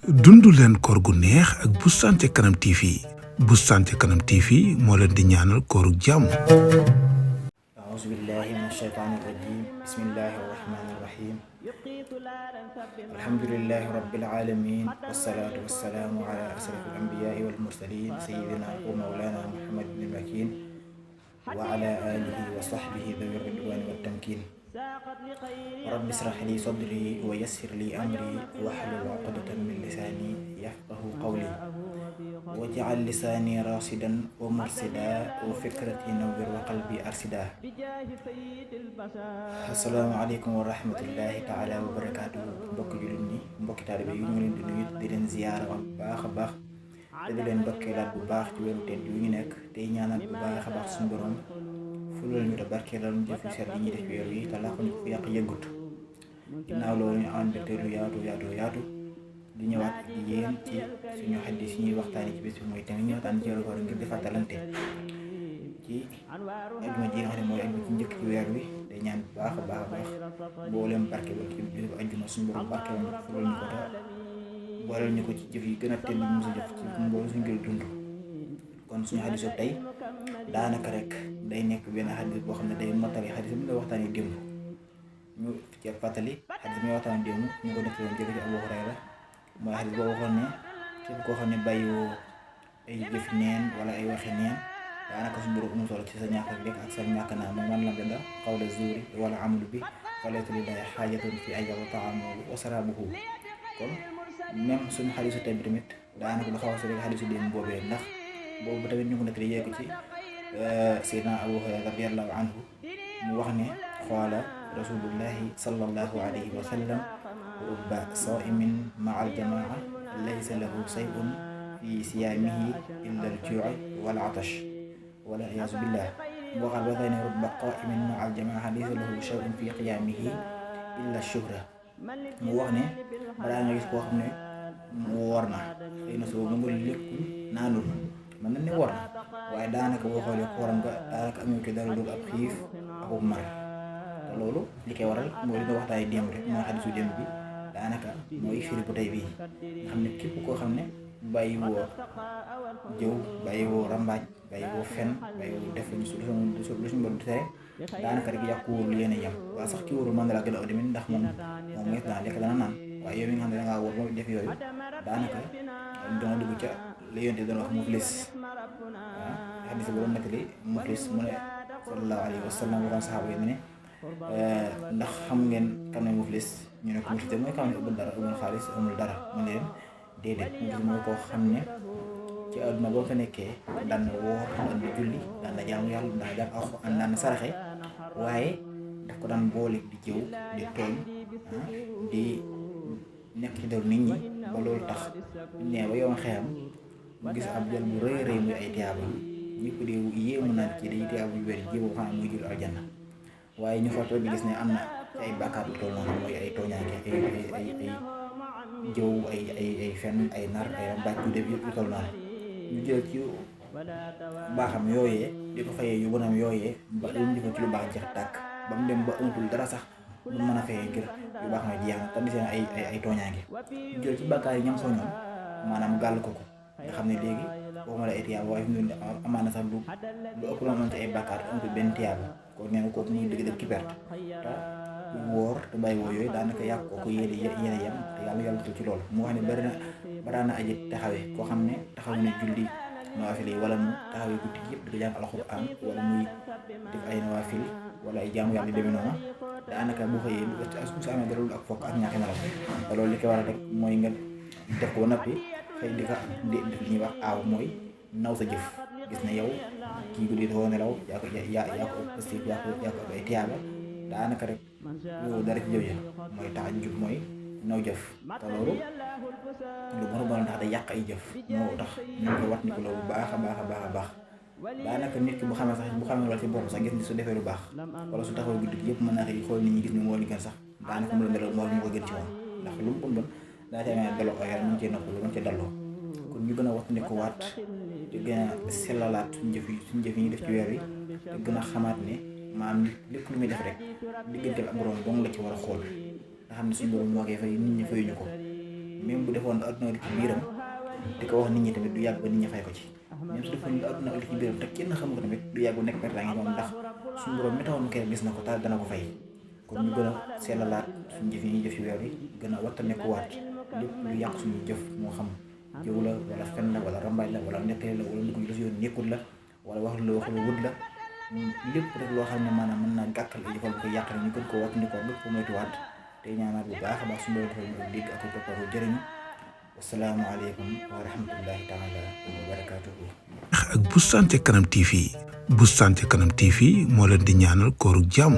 dundu leen koor gu neex ak Boustan ca Kanam TV Boustan ca Kanam TV moo leen di ñaanal kooru jàmm. أعوذ بالله من الشيطان الرجيم بسم الله الرحمن الرحيم الحمد لله رب العالمين والصلاة والسلام على أشرف الأنبياء والمرسلين سيدنا ومولانا محمد بن المكين وعلى آله وصحبه ذوي الرضوان والتمكين رب اشرح لي صدري ويسر لي أمري واحلل عقدة من لساني يفقه قولي واجعل لساني راشدا ومرشدا وفكرتي نور وقلبي أرشدا. السلام عليكم ورحمة الله تعالى وبركاته. mbokk jullit ñi mbokki taalibe yi ñu ngi leen di nuyu di leen ziyaara bu baax a baax te di leen bakkeelaat bu baax ci weeru tedd wi ñu nekk tey ñaanal bu baax a baax suñu borom fulal ñu te barkeelal ñu jëf yu set yi ñuy def weer yi te làqu ñu ko fi yàq yëggut. ginnaaw loolu ñu ànd te lu yaatu di ñëwaat ak yéen ci suñu xaddis yi ñuy waxtaanee ci bés bi mooy tamit ñu waxtaan ci weeru koor ngir di fàttalante ci ajuma ji nga xam ne mooy ajuma ci njëkk ci weer wi te ñaan bu baax a baax mboolem barke ba ci biir ajuma suñu borom barke woon fulal ñu ko te booleel ñu ko ci jëf yi gën a teel ñu mos a jëf ci mboolem suñu ngir dund. kon suñu xaddisu tey daanaka rek day nekk benn xaddis boo xam ne day mottali xaddis bi nga waxtaanee démb ñu ci fàttali xaddis bi nga waxtaanee démb ñu ko nekk woon jëfe ci Abu Hurayra mooy xadis boo waxoon ne képp koo xam ne bàyyiwoo ay jëfi neen wala ay waxi neen daanaka suñu borom solo ci sa ñàkk ak lekk ak sa ñàkk naa moom man la benn xawla zuuri wala amalu bi falaysa lillahi xaajatun fi an yada taamuhu wa saraabuhu. kon même suñu xadisu tey bi tamit daanaka lu xaw a sori xadisu démb boobee ndax boobu tamit ñu ko nekk di yegg ci Seydina Abu Hurayra radiyallahu anhu mu wax ne qaala rasulullahi sallallahu alayhi wa sallam rubba saa'imin ma'a al-jamaa'a laysa lahu shay'un fi siyaamihi illa al-juu'u wal 'atash wal iyaazu billah. mu waxaat ba tey ne rubba qaa'imin ma'a al-jamaa'a laysa lahu shay'un fi qiyaamihi illa ash-shuhra. mu wax ne balaa nga gis koo xam ne mu woor na xëy na soo mu lekkul naanul mën na ne woor na waaye daanaka boo xoolee kooram nga daanaka amu ci dara dul ab xiif ak mar. te loolu li koy waral mooy li nga waxtaanee démb rek mooy xadisu démb bi daanaka mooy firi bu tey bii nga xam ne képp koo xam ne bàyyi woo jëw bàyyi woo rambaaj bàyyi woo fen bàyyi woo def lu suñu borom di tere daanaka rek yàqu wóor lu yéen a yem waaye sax ki wóorul mën na laa gën a aw ndax moom ngees naa lekk dana naan waaye yow mi nga xam ne dangaa wóor moom def yooyu daanaka dana dugg ca li yonte doon wax muflis. xadis bu doon nettali muflis mu ne sallallahu alayhi wa sallam waxoon saxaaba yi ne ndax xam ngeen kan mooy muflis ñu ne ko muflis mooy xam ne amul dara amul xaalis amul dara mu ne leen déedéet muflis mooy koo xam ne ci àdduna boo fa nekkee daan na woor daan na julli daan na jaamu yàlla daan na jàng alxuraan daan na saraxe waaye daf ko daan boole di jëw di tooñ di nekk ci daw nit ñi ba loolu tax ne ba yow xeyam mu gis ab jël bu rëy muy ay tiyaaba ñëpp di yéemu naan ci day tiyaaba yu wér jéego xanaa muy jur aljanna waaye ñu fa toog di gis ne am na ci ay bàkkaar lu toll noonu mooy ay tooñaange ay jëw ay fen ay nar ay rambaaj yu def yu toll noonu ñu jël ci baaxam yooyee di ko fayee yu bonam yooyee ba lu ñu jëfal ci lu baax jeex tàkk ba mu dem ba amatul dara sax lu mën a fayee ngir yu baax na jeex na tamit seen ay tooñaange ñu jël ci bàkkaar yi ñam soo ñoom maanaam gàll ko nga xam ne léegi waxuma la ay tiyaaba waaye fi mu ne amaana sax lu ëpp la moom ci ay bàkkaar te amatul benn tiyaaba kon nee na kooku muy dëgg ki perte te wóor te bàyyi woo yooyu daanaka yàq kooku yéene yem te yàlla ci loolu. mu wax ne bari na aji taxawee koo xam ne taxaw ne julli nawaafil yi wala mu taxawee guddi gi yëpp di ko jàng alxuraan wala muy def ay nawaafil wala ay jaamu yàlla demee noonu daanaka bu xëyee su amee dara ak fokk ak ñàkk nelaw te loolu li ko war a rek mooy nga def ko ba noppi xëy di def li ñuy wax aaw mooy naw sa jëf gis na yow kii guddi dafa nelaw yaa ko positif yaa ko ay tiyaaba daanaka rek loolu dara ci jëf ja mooy tax jub mooy naw jëf te loolu lu bon ndax day yàq ay jëf moo tax ñu ko wat ni ko loolu baax a baax daanaka nit ki bu xamee loolu ci bopp sax gis ni su defee lu baax wala su taxaw guddi gi yëpp mën naa xëy xool nit ñi gis ni moo li gën sax daanaka mu la nelaw moo ko gën ci moom ndax lu mu bon daa ci amee dalo ay mën cee noppalu mën cee dalloo. kon ñu gën a wat ni ko waat di gën a sellalaat suñu jëf yi ñu def ci weer wi te gën a xamaat ne maanaam lépp lu muy def rek diggante ak borom dong la ci war a xool nga xam ne suñu borom moo koy fay nit ñi fayuñu ko même bu defoon àdduna li ci biiram di ko wax nit ñi tamit du yàgg ba nit ñi fay ko ci même su defoon àdduna li ci biiram te kenn xamu ko tamit du yàgg bu nekk pertaa ngi moom ndax suñu borom mi taxoon kenn gis na ko taal dana ko fay kon ñu gën a sellalaat suñu jëf yi ñuy jëf ci weer yi gën a wattanekuwaat lépp lu yàq suñu jëf moo xam jëw la wala fen la wala rambaaj la wala nettali la wala dugg lu si yoon nekkul la wala wax lu waxul wut la lépp rek loo xam ne maanaam mën naa gàkkal ay jëfal bu ko yàq ñu gën koo wattandikoo gën ko moytuwaat te ñaanaat bu baax a baax suñu borom defal ñu dégg ak topparu jëriñu wasalaamu aleykum wa rahmatullahi taala wa barakatuhu ak Boustan ca Kanam TV Boustan ca Kanam TV moo leen di ñaanal kooru jàmm